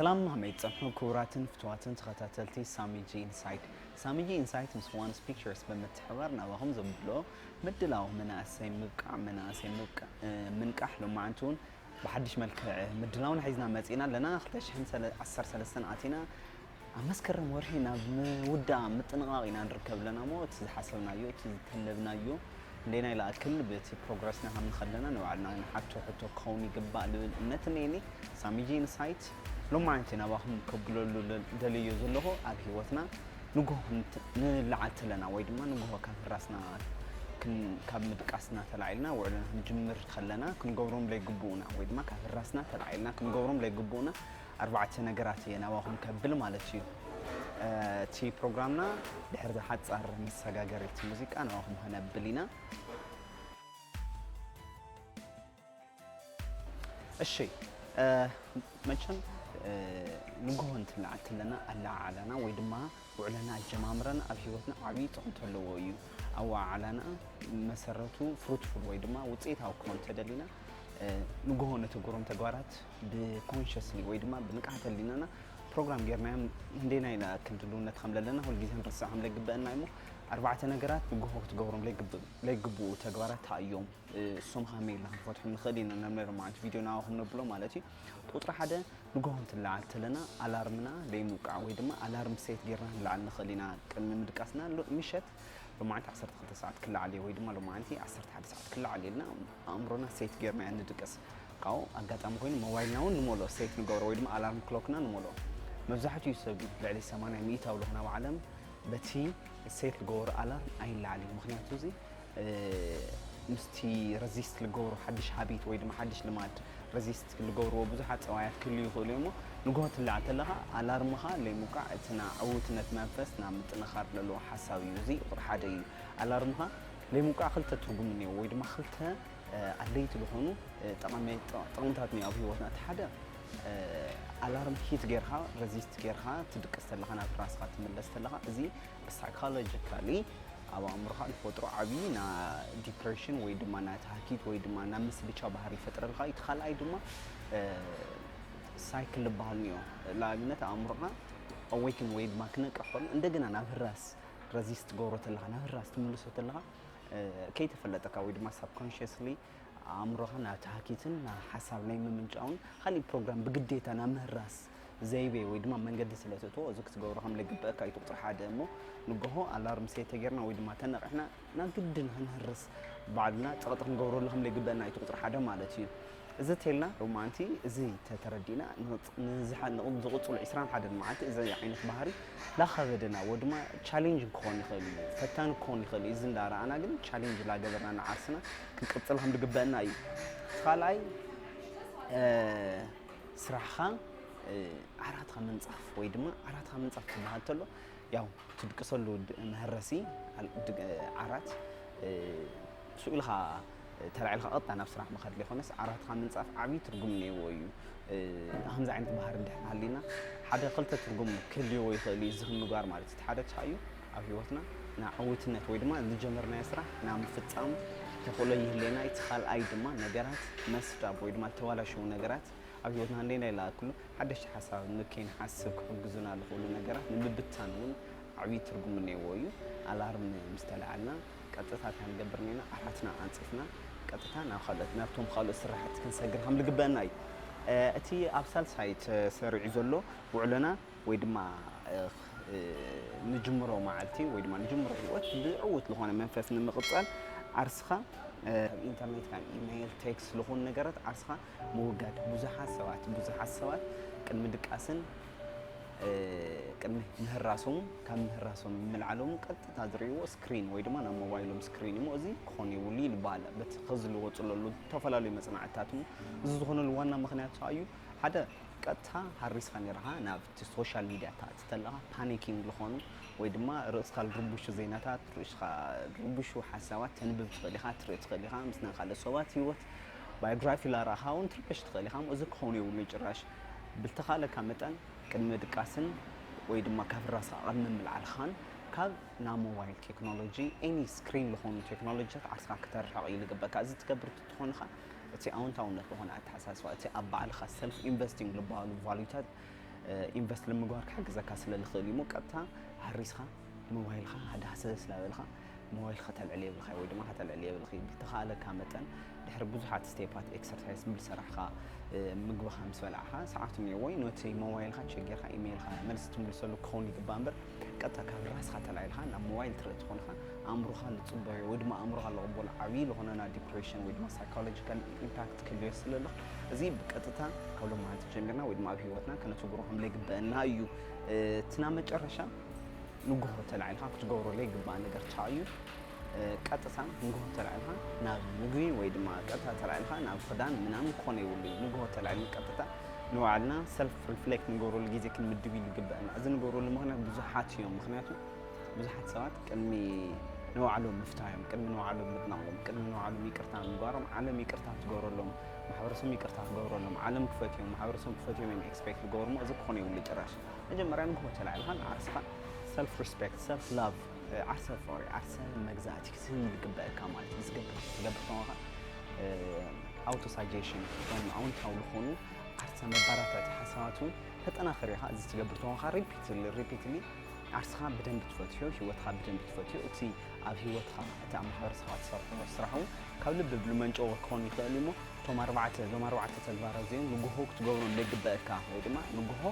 ሰላም፣ ከመይ ትጸንሑ ክቡራትን ፍቱዋትን ተኸታተልቲ ሳሚ ጂ ኢንሳይት? ሳሚ ጂ ኢንሳይት ምስ ዋንስ ፒክቸርስ ብምትሕባር ናባኹም ዘብሎ ምድላው መናእሰይ ምብቃዕ፣ መናእሰይ ምብቃዕ፣ እ፣ ምንቃሕ ሎማዓንቲ እውን ብሓድሽ መልክዕ ምድላውና ሒዝና መጺእና ኣለና። ክልተ ሽሕን ዓሰርተ ሰለስተን ኣቲና ኣብ መስከረም ወርሒ ናብ ምውዳእ ምጥንቓቕ ኢና ንርከብ ኣለና እሞ እቲ ዝሓሰብናዮ፣ እቲ ዝተለብናዮ እንደናይ ለኣክል በቲ ፕሮግረስና ከም ንኸለና ንባዕልና ንሓቶ ሕቶ ክኸውን ይግባእ ልብል እምነት እኒኤኒ። ሳሚ ጂ ኢንሳይት ሎማዓንቲ ናባኹም ከብለሉ ደልዮ ዘለኹ ኣብ ህይወትና ንግሆ ንት-፣ ንለዓል ተለና ወይ ድማ ንግሆ ካብ ፍራስና ክን-፣ ካብ ምድቃስና ተላዒልና ውዕልና ክንጅምር ከለና ክንገብሮም ለይግብኡና ወይ ድማ ካብ ፍራስና ተላዒልና ክንገብሮም ለይግብኡና ኣርባዕተ ነገራት እየ ናባኹም ከብል ማለት እዩ። እ፣ እቲ ፕሮግራምና ድሕሪ ሓጻር መሰጋገሪት ሙዚቃ ናባኹም ከነብል ኢና። እሺ፣ እ፣ መቸም፣ እ፣ ንግሆ እንትንለዓል ከለና ኣለዓዕላና ወይ ድማ ውዕለና ኣጀማምረና ኣብ ህይወትና ዓብዪ ጽዕንቶ ኣለዎ እዩ። ኣወዓዕላና መሰረቱ ፍሩትፉል ወይ ድማ ውጽኢታዊ ክኾን እንተደሊና፣ እ፣ ንግሆ ነተግብሮም ተግባራት ብኮንሽስሊ ወይ ድማ ብንቅሓት ህሊናና ፕሮግራም ጌርናዮም እንዴና ኢና ክንድልውነት ከም ዘለና ሁልጊዜ ንርስዕ ከም ለግበአና እሞ ኣርባዕተ ነገራት ንግሆ ክትገብሮም ለይግብ-፣ ለይግብኡ ተግባራት እንታይ እዮም? እ፣ እሶም ከመይ ኢልና ክንፈትሖም ንኽእል ኢና? ናብ ናይ ሎማዓንቲ ቪድዮ ናባኹም ነብሎ ማለት እዩ። ቁጽሪ ሓደ፣ ንግሆ እንትንለዓል ተለና ኣላርምና ለይምውቃዕ ወይ ድማ ኣላርም ሴት ጌርና ክንለዓል ንኽእል ኢና። ቅድሚ ምድቃስና ሎ-፣ ምሸት ሎማዓንቲ ዓሰርተ ክልተ ሰዓት ክለዓል እየ ወይ ድማ ሎማዓንቲ ዓሰርተ ሓደ ሰዓት ክለዓል እየ ኢልና ኣእምሮና ሴት ጌርና ኢና ንድቅስ። ካብኡ ኣጋጣሚ ኮይኑ ሞባይልና እውን ንመልኦ ሴት ንገብሮ ወይ ድማ ኣላርም ክሎክና ንመልኦ። መብዛሕትኡ ሰብ ልዕሊ ሰማንያ ሚእታዊ ዝኾነ ኣብ ዓለም በቲ ሴት ዝገበሮ ኣላርም ኣይለዓልን እዩ። ምኽንያቱ እዚ፣ እ፣ ምስቲ ረዚስት ዝገብሮ ሓድሽ ሃቢት ወይ ድማ ሓድሽ ልማድ ረዚስት ዝገብርዎ ብዙሓት ጸባያት ክህልዩ ይኽእሉ እዮም። ንግሆ ትለዓል ተለኻ ኣላርምኻ ለይምውቃዕ እቲ ናይ ዕውትነት መንፈስ ናብ ምጥንኻር ዘለዎ ሓሳብ እዩ። እዚ ቁጽሪ ሓደ እዩ። ኣላርምኻ ለይምውቃዕ ክልተ ትርጉም እኒአዎ ወይ ድማ ክልተ፣ እ፣ ኣድለይቲ ዝኾኑ፣ እ፣ ጠቐመ-፣ ጠ-፣ ጥቕምታት እኒኦ ኣብ ህይወትና። እቲ ሓደ፣ እ፣ ኣላርም ሂት ጌርካ፣ ረዚስት ጌርካ ትድቅስ ተለኻ፣ ናብ ራስኻ ትምለስ ተለኻ፣ እዚ ብሳይኮሎጂካሊ ኣብ ኣእምሮኻ ዝፈጥሮ ዓብዪ ና ዲፕሬሽን ወይ ድማ ና ትሃኪት ወይ ድማ ና ምስልቻው ባህሪ ይፈጥረልካ እዩ። እቲ ካልኣይ ድማ፣ እ፣ ሳይክል ዝበሃል እኒኦ። ንኣብነት ኣእምሮኻ ኣዌክን ወይ ድማ ክነቅሕ ከሎ እንደገና ናብ ህራስ ረዚስት ትገብሮ ተለኻ፣ ናብ ህራስ ትምልሶ ተለኻ፣ እ፣ ከይተፈለጠካ ወይ ድማ ሳብኮንሽስሊ ኣእምሮኻ ናብ ትሃኪትን ናብ ሓሳብ ናይ ምምንጫውን ካሊእ ፕሮግራም ብግዴታ ናብ ምህራስ ዘይቤ ወይ ድማ መንገዲ ስለ ተእትዎ፣ እዚ ክትገብሮ ከም ለግበአካ እዩ እቲ ቁጽሪ ሓደ እሞ፣ ንግሆ ኣላርም ሴት ተጌርና ወይ ድማ ተነቒሕና ናብ ግድን ክንህርስ ባዕልና ጸቕጢ ክንገብረሉ ከም ለግበአና እዩ እቲ ቁጽሪ ሓደ ማለት እዩ። እዚ ተልና ሎማዓንቲ እዚ ተተረዲእና ንቕጽ-፣ ንዝሓ-፣ ንቕ-፣ ዝቕጽሉ ዕስራን ሓደን መዓልቲ እዚ ዓይነት ባህሪ ላኸበደና ወይ ድማ ቻሌንጅ ክኾን ይኽእል እዩ፣ ፈታኒ ክኾን ይኽእል እዩ። እዚ እንዳረኣና ግን ቻሌንጅ ላገበርና ንዓርስና ክንቅጽል ከም ዝግበአና እዩ። እቲ ካልኣይ፣ እ፣ ስራሕኻ፣ እ፣ ዓራትካ ምንጻፍ ወይ ድማ ዓራትካ ምንጻፍ ክበሃል ተሎ፣ ያው ትድቅሰሉ ድ-፣ መሀረሲ፣ ኣል-፣ ድ-፣ ዓራት፣ እ፣ ስኡ ኢልካ ተላዒልካ ቀጥታ ናብ ስራሕ ምኻድ ዘይኮነስ፣ ዓራትካ ምንጻፍ ዓብዪ ትርጉም እኒአዎ እዩ። እ፣ ከምዚ ዓይነት ባህሪ እንድሕር ሃልዩና፣ ሓደ ክልተ ትርጉም ክህልዎ ይኽእል እዩ፣ እዚ ምግባር ማለት እዩ። እቲ ሓደ እንታይ እዩ? ኣብ ህይወትና ናብ ዕውትነት ወይ ድማ ዝጀመርናዮ ስራሕ ናብ ምፍጻም ተኽእሎ ይህልየና። እቲ ካልኣይ ድማ ነገራት መስዳብ ወይ ድማ ዝተባላሸዉ ነገራት ኣብ ህይወትና ክንደይ ናይ ለኣክሉ ሓደሽቲ ሓሳብ ንከይንሓስብ ክሕግዙና ዝኽእሉ ነገራት ንምብታን እውን ዓብዪ ትርጉም እኒአዎ እዩ። ኣላርም ምስ ተለዓልና ቀጥታ እንታይ ንገብር እኒና? ዓራትና ኣንጺፍና ቀጥታ ናብ ካልኦት፣ ናብቶም ካልኦት ስራሕቲ ክንሰግር ከም ዝግበአና እዩ። እ፣ እቲ ኣብ ሳልሳይ ተሰሪዑ ዘሎ ውዕሎና ወይ ድማ፣ እ፣ እ፣ ንጅምሮ መዓልቲ ወይ ድማ ንጅምሮ ህይወት ብዕዉት ዝኾነ መንፈስ ንምቕጻል ዓርስኻ፣ እ፣ ካብ ኢንተርኔት፣ ካብ ኢሜይል፣ ቴክስት ዝኾኑ ነገራት ዓርስኻ ምውጋድ። ብዙሓት ሰባት፣ ብዙሓት ሰባት ቅድሚ ድቃስን፣ እ፣ ቅድሚ ምህራሶም፣ ካብ ምህራሶም ምልዓሎም ቀጥታ ዝርእይዎ ስክሪን ወይ ድማ ናብ ሞባይሎም ስክሪን እሞ እዚ ክኾን የብሉ ይበሃል። በቲ ኸዚ ዝወፁ ዘለዉ ዝተፈላለዩ መፅናዕትታት እሞ እዚ ዝኾነሉ ዋና ምኽንያት እዩ። ሓደ ቀጥታ ሃሪስካ ነይርኻ ናብቲ ሶሻል ሚድያ ትኣቲ ተለኻ ፓኒኪንግ ዝኾኑ ወይ ድማ ርእስኻ ዝርብሹ ዜናታት፣ ርእስኻ ዝርብሹ ሓሳባት ተንብብ ትኽእል ኢኻ፣ ትርኢ ትኽእል ኢኻ። ምስ ናይ ካልኦት ሰባት ህይወት ባዮግራፊ ላረኣኻ እውን ትርበሽ ትኽእል ኢኻ። እሞ እዚ ክኸውን የብሉን ጭራሽ። ብልተኻለካ መጠን ቅድሚ ድቃስን ወይ ድማ ካብ ራስኻ ቅድሚ ምልዓልኻን ካብ ናብ ሞባይል ቴክኖሎጂ፣ ኤኒ ስክሪን ዝኾኑ ቴክኖሎጂታት ዓርስኻ ክተርሕቕ እዩ ዝግበካ። እዚ ትገብር ትኾንኻ እቲ ኣውንታውነት ዝኾነ ኣተሓሳስባ፣ እቲ ኣብ ባዕልኻ ሰልፍ ኢንቨስቲንግ ዝበሃሉ ቫሉታት ኢንቨስት ንምግባር ክሕግዘካ ስለ ዝኽእል እዩ። እሞ ቀጥታ ሃሪስካ ሞባይልካ ሃዳሰስ ላበልካ ሞባይል ከተልዕል የብልካ ወይ ድማ ከተልዕል የብልኪ። ብተኻእለካ መጠን ድሕሪ ብዙሓት ስቴፓት ኤክሰርሳይዝ ምስ ሰራሕካ፣ ምግብኻ ምስ በላዕካ ሰዓት እኒኦ ወይ ነቲ ሞባይልካ ቸክ ጌርካ ኢሜይልካ መልሲ ትምልሰሉ ክኸውን ይግባእ እምበር ቀጥታ ካብ ራስኻ ተላዒልካ ናብ ሞባይል ትርኢ ተኾንካ ኣእምሮኻ ዝፅበዮ ወይ ድማ ኣእምሮኻ ዝቕበሎ ዓብዪ ዝኾነ ናይ ዲፕሬሽን ወይ ድማ ሳይኮሎጂካል ኢምፓክት ክህልዮ ስለ ኣሎ እዚ ብቀጥታ ካብ ሎማዓንቲ ጀሚርና ወይ ድማ ኣብ ህይወትና ከነትግብሮ ከም ዘይግበአና እዩ። እቲ ናብ መጨረሻ ንግሆ ተላዒልካ ክትገብሮ ዘይግባእ ነገር እንታይ እዩ? ቀጥታ ንግሆ ተላዒልካ ናብ ምግቢ ወይ ድማ ቀጥታ ተላዒልካ ናብ ክዳን ምናምን ክኾነ የብሉ እዩ። ንግሆ ተላዒልና ቀጥታ ንባዕልና ሰልፍ ሪፍሌክት ንገብረሉ ግዜ ክንምድብ ይግበአና። እዚ ንገብረሉ ምኽንያት ብዙሓት እዮም። ምኽንያቱ ብዙሓት ሰባት ቅድሚ ንባዕሎም ምፍታዮም፣ ቅድሚ ንባዕሎም ምድናቖም፣ ቅድሚ ንባዕሎም ይቅርታ ምግባሮም ዓለም ይቅርታ ትገብረሎም፣ ማሕበረሰቦም ይቅርታ ክገብረሎም፣ ዓለም ክፈትዮም፣ ማሕበረሰቦም ክፈትዮም እዮም ኤክስፔክት ዝገብሩ። እሞ እዚ ክኾነ የብሉ ጭራሽ። መጀመርያ ንግሆ ተላዒልካ ንዓርስኻ ሰልፍ ሪስፔክት፣ ሰልፍ ላቭ፣ ዓርሰ ፍቕሪ፣ ዓርሰ መግዛእቲ ክትህብ ይግበአካ ማለት እዩ። ዝገብር ትገብር ከማኻ ኣውቶ ሳጀሽን እቶም ኣውንታዊ ዝኾኑ ዓርሰ መባራታቲ ሓሳባት እውን ተጠናኽር ኢኻ። እዚ ትገብር ተኾንካ ሪፒትሊ ሪፒትሊ ዓርስኻ ብደንብ ትፈትዮ፣ ህይወትካ ብደንብ ትፈትዮ። እቲ ኣብ ህይወትካ እቲ ኣብ ማሕበረሰብካ ትሰርሖ ስራሕ እውን ካብ ልቢ ብልመንጨዎ ክኸውን ይኽእል እዩ። እሞ እቶም ኣርባዕተ እዞም ኣርባዕተ ተግባራት እዚኦም ንግሆ ክትገብሮም ዘይግበአካ ወይ ድማ ንግሆ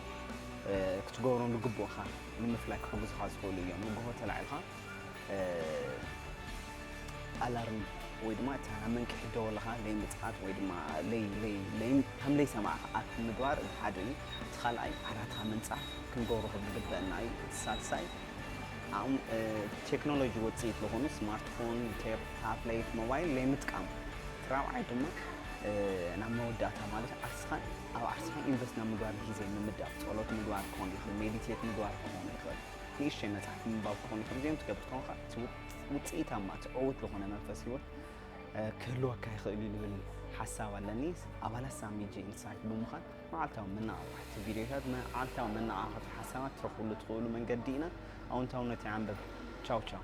ክትገብሮም ዝግብኡኻ ንምፍላይ ክሕግዙኻ ዝኽእሉ እዮም። ንግሆ ተላዒልካ ኣላርም ወይ ድማ እታ መንቅሒ ደወልኻ ለይ ምጽዓት ወይ ድማ ለይ ለይ ለይ ከም ለይ ሰማዕካ ኣፕ ምግባር እቲ ሓደ እዩ። እቲ ካልኣይ ዓራትኻ ምንጻፍ ክንገብሮ ከም ዝግበአና እዩ። እቲ ሳልሳይ ኣም ቴክኖሎጂ ውጽኢት ዝኾኑ ስማርትፎን፣ ቴብ፣ ታብሌት፣ ሞባይል ለይ ምጥቃም። እቲ ራብዓይ ድማ ናብ መወዳእታ ማለት ዓርስኻ ኣብ ዓርስኻ ኢንቨስት ናብ ምግባር ግዜ ምምዳብ ጸሎት ምግባር ክኾን ይኽእል፣ ሜዲቴት ምግባር ክኾን ይኽእል። ንእሽተይ መጽሓፍ ምንባብ ክኾን ይኽእል። እዚኦም ትገብር ተኾንካ እቲ ውጽኢታማ እቲ ዕዉት ዝኾነ መንፈስ ህይወት ክህልወካ ይኽእል እዩ ዝብል ሓሳብ ኣለኒ። ኣባላት ሳሚ ጂ ኢንሳይት ብምዃን መዓልታዊ መነቓቕሕቲ ቪድዮታት፣ መዓልታዊ መነቓቕሕቲ ሓሳባት ትረኽብሉ ትኽእሉ መንገዲ ኢና። ኣውንታውነት ይዓንብብ። ቻው ቻው።